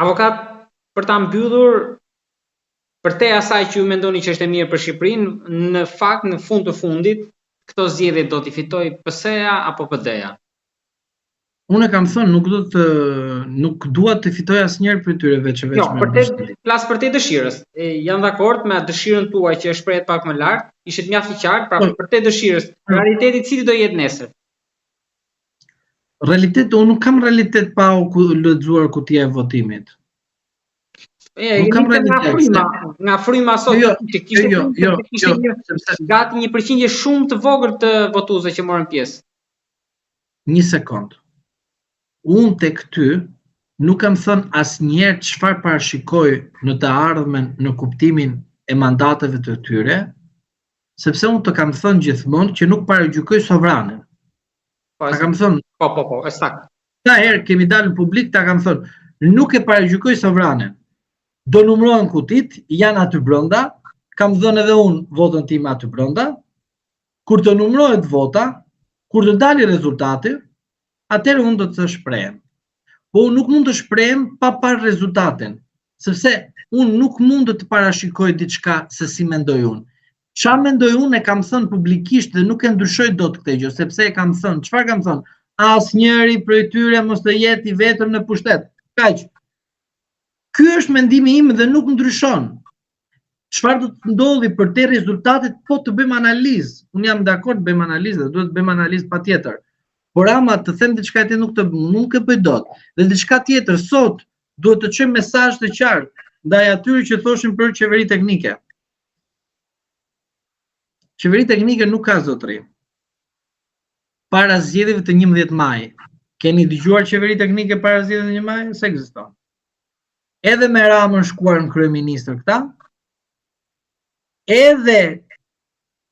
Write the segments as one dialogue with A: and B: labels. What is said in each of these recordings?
A: Avokat, për ta mbyllur, përtej asaj që ju mendoni që është e mirë për Shqipërinë, në fakt në fund të fundit këto zgjedhje do t'i fitojë PS-ja apo PD-ja?
B: Unë e kam thënë, nuk do të nuk dua të fitoj asnjëri prej tyre veç e veç.
A: Jo, për flas përtej dëshirës. E, jam dakord me atë dëshirën tuaj që e shprehët pak më lart, ishit mjaft i qartë, pra po. përtej dëshirës. Po. Realiteti cili do jetë nesër?
B: Realitet, unë nuk kam realitet pa u lexuar kutia e votimit.
A: E, nuk kam realitet. Nga fryma, nga fryma sot jo, që kishte jo, jo, kishte jo, një, sepse gati një përqindje shumë të vogël të votuesve që morën pjesë.
B: Një sekond. Unë tek ty nuk kam thënë asnjëherë çfarë parashikoj në të ardhmen në kuptimin e mandateve të tyre, sepse unë të kam thënë gjithmonë që nuk paragjykoj sovranin.
A: Po, ta kam thënë. Po, po, po, e saktë.
B: Sa herë kemi dalë në publik ta kam thënë, nuk e paragjykoj sovranin. Do numërohen kutitë, janë aty brenda, kam dhënë edhe unë votën time aty brenda. Kur të numërohet vota, kur të dali rezultati, atëherë unë do të shprehem. Po unë nuk mund të shprehem pa parë rezultatin, sepse unë nuk mund të parashikoj diçka se si mendoj unë. Ça mendoj unë e kam thënë publikisht dhe nuk e ndryshoj dot këtë gjë, sepse e kam thënë, çfarë kam thënë? Asnjëri prej tyre mos të jetë i vetëm në pushtet. Kaq. Ky është mendimi im dhe nuk ndryshon. Çfarë do të ndodhi përtej rezultatit, po të bëjmë analizë. Unë jam dakord të bëjmë analizë dhe duhet të bëjmë analizë patjetër. Por ama të them diçka tjetër nuk të nuk e bëj dot. Dhe diçka tjetër sot duhet të çojmë mesazh të qartë ndaj atyre që thoshin për qeveri teknike. Qeveri teknike nuk ka zotëri. Para zgjedhjeve të 11 maj. Keni dëgjuar qeveri teknike para zgjedhjeve të 11 maj? S'ekziston. Edhe me Ramën shkuar në kryeministër këta, edhe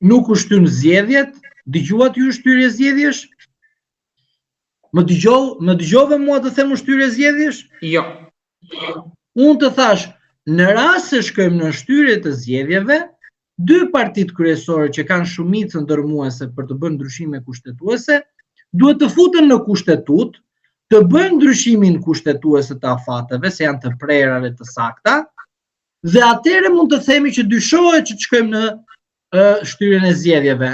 B: nuk u shtyn zgjedhjet, dëgjuat ju shtyrje zgjedhjesh? Më dëgjov, më dëgjove mua të them u shtyrje zgjedhjesh?
A: Jo.
B: Unë të thash, në rast se shkojmë në shtyrje të zgjedhjeve, dy partitë kryesore që kanë shumicën dërmuese për të bërë ndryshime kushtetuese, duhet të futen në kushtetutë, të bëjnë ndryshimin kushtetuese të afateve, se janë të prera dhe të sakta, dhe atëherë mund të themi që dyshohet që të shkojmë në uh, shtyrjen e zgjedhjeve.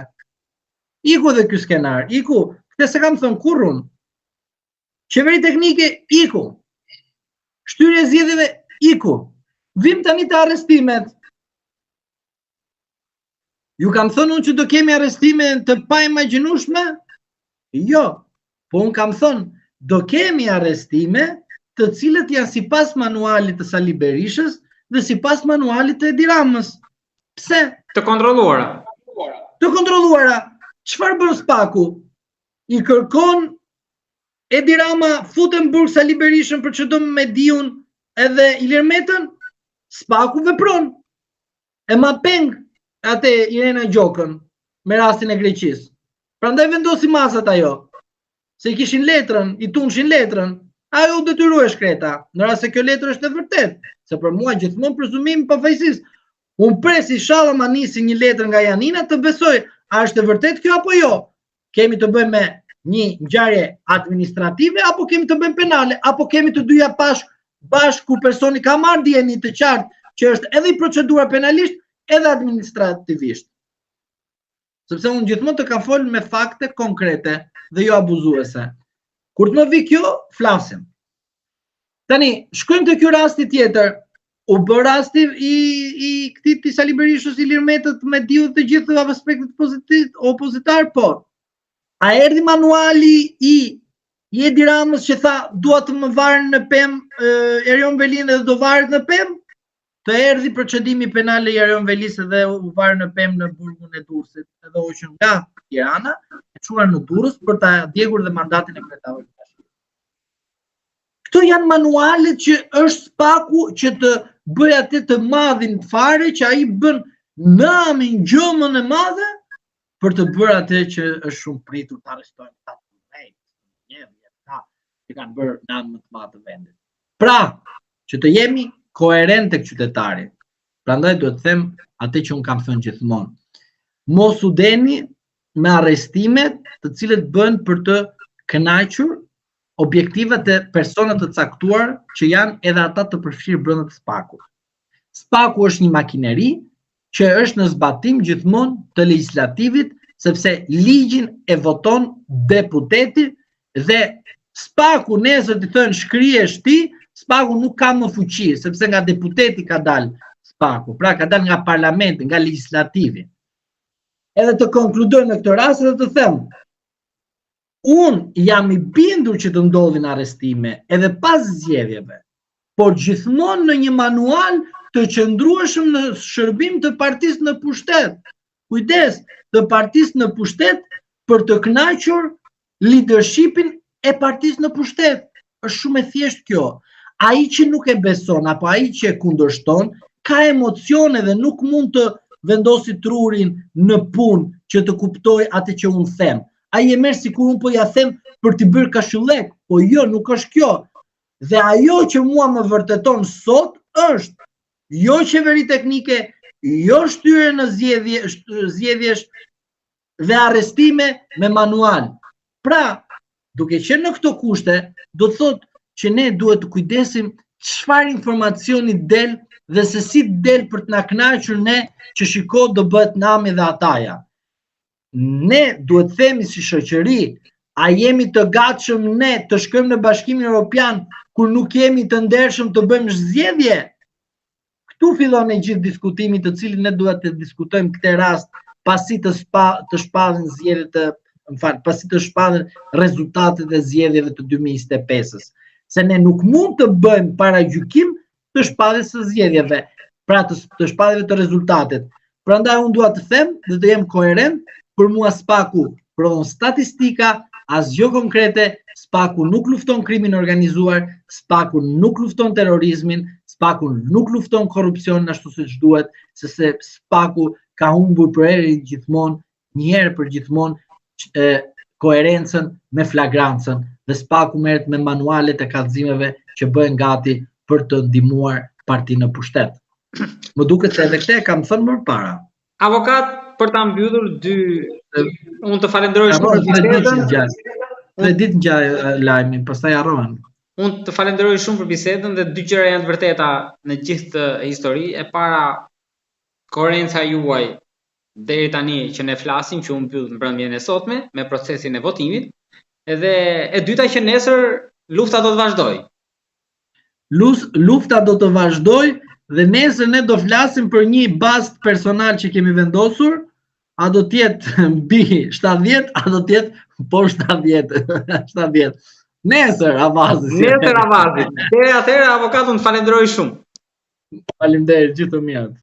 B: Iku dhe ky skenar, iku, këtë s'e kam thënë kurrë unë. Qeveri teknike, iku. Shtyrje e zgjedhjeve, iku. Vim tani te arrestimet. Ju kam thënë unë që do kemi arrestime të paimagjinueshme? Jo, po unë kam thënë, do kemi arrestime të cilët janë sipas manualit të Sali Berishës dhe sipas manualit të Edi Ramës. Pse?
A: Të kontrolluara.
B: Të kontrolluara. Çfarë bën SPAK-u? I kërkon Edi Rama fute në burg Sali Berishën për çdo Mediun edhe Ilir Metën, SPAK-u vepron. E ma peng atë Irena Gjokën me rastin e Greqisë. Prandaj vendosi masat ajo. Se i kishin letrën, i tundshin letrën. Ajo u detyrua e shkreta, në rast se kjo letër është e vërtetë, se për mua gjithmonë prezumimi i pafajësisë. Unë pres ishalla ma nisi një letër nga Janina të besoj, a është e vërtetë kjo apo jo? Kemi të bëjmë me një ngjarje administrative apo kemi të bëjmë penale, apo kemi të dyja bashkë, bashkë ku personi ka marrë dijeni të qartë që është edhe i proceduar penalisht edhe administrativisht. Sepse unë gjithmonë të kam folë me fakte konkrete dhe jo abuzuese. Kur të më vi kjo, flasim. Tani, shkojmë te ky rasti tjetër, u bë rasti i, i këtij të Sali Berishës, Ilir Metës, Mediut të gjithë aspektit pozitiv, opozitar, po. A erdhi manuali i i Edi Ramës që tha dua të më varin në pemë Erion Velinë dhe do varet në pemë? Të erdhi procedimi penal i Erion Velisë dhe u var në pemë në burgun e Durrësit, edhe u hoqën nga Tirana, e çuan në Durrës për ta djegur dhe mandatin e kryetarit. Këto janë manualet që është SPAK-u që të bëjë atë të madhin fare që ai bën namin gjëmën e madhe për të bërë atë që është shumë pritur të arrestojnë këta të mëdhenj, të që kanë bërë namin më të madh të vendit. Pra, që të jemi koherent tek qytetari. Prandaj duhet të them atë që unë kam thënë gjithmonë. Mos u dehni me arrestimet të cilët bëhen për të kënaqur. objektivat e persona të caktuar që janë edhe ata të përfshirë brenda të SPAK-ut. SPAK-u është një makineri që është në zbatim gjithmonë të legjislativit, sepse ligjin e voton deputeti dhe SPAK-u nesër t'i thënë shkrihesh ti, SPAK-u nuk ka më fuqi, sepse nga deputeti ka dalë SPAK-u, pra ka dalë nga parlamenti, nga legjislativi. Edhe të konkludoj në këtë rast edhe të them, unë jam i bindur që të ndodhin arrestime edhe pas zgjedhjeve, por gjithmonë në një manual të qëndrueshëm në shërbim të partisë në pushtet. Kujdes, të partisë në pushtet për të kënaqur leadershipin e partisë në pushtet. Është shumë e thjeshtë kjo. Ai që nuk e beson apo ai që e kundërshton, ka emocione dhe nuk mund të vendosi trurin në punë që të kuptojë atë që unë them. Ai e merr sikur unë po ja them për t'i bërë kashillek, po jo, nuk është kjo. Dhe ajo që mua më vërteton sot është jo qeveri teknike, jo shtyrje në zgjedhje, zgjedhjesh dhe arrestime me manual. Pra, duke qenë në këto kushte, do të thotë që ne duhet të kujdesim çfarë informacioni del dhe se si del për të na kënaqur ne që shiko do bëhet nami dhe ataja. Ne duhet të themi si shoqëri, a jemi të gatshëm ne të shkojmë në Bashkimin Evropian kur nuk jemi të ndershëm të bëjmë zgjedhje? Këtu fillon e gjithë diskutimi të cilin ne duhet të diskutojmë këtë rast pasi të spa, të shpallen zgjedhjet të, më fal, pasi të shpallen rezultatet e zgjedhjeve të 2025-ës. Se ne nuk mund të bëjmë paragjykim të shpalljes së zgjedhjeve, pra të, të shpalljeve të rezultatet. Prandaj unë dua të them dhe të jem koherent, për mua SPAK-u prodhon statistika, asgjë konkrete, SPAK-u nuk lufton krimin e organizuar, SPAK-u nuk lufton terrorizmin, SPAK-u nuk lufton korrupsionin ashtu siç duhet, sepse SPAK-u ka humbur për herë gjithmonë, një herë për gjithmonë e, koherencën me flagrancën dhe SPAK-u merret me manualet e kallëzimeve që bëhen gati për të ndihmuar partinë në pushtet. Më duket se edhe këtë e kam thënë më parë.
A: Avokat, për ta mbyllur dy unë të falenderoj shumë për
B: bisedën. Tre ditë ngjaj lajmin, pastaj harrohen.
A: Unë të falenderoj shumë për bisedën dhe dy gjëra janë të vërteta në gjithë këtë histori. E para, koherenca juaj deri tani që ne flasim, që u mbyll mbrëmjen e sotme me procesin e votimit, edhe e dyta që nesër lufta do të vazhdojë.
B: Lus, lufta do të vazhdojë dhe nesër ne do flasim për një bast personal që kemi vendosur, a do të jetë mbi 70, a do të jetë po 70, 70. Nesër avazi.
A: Nesër avazi. Deri atëherë avokat unë të falenderoj shumë.
B: Faleminderit, gjithë të mirat.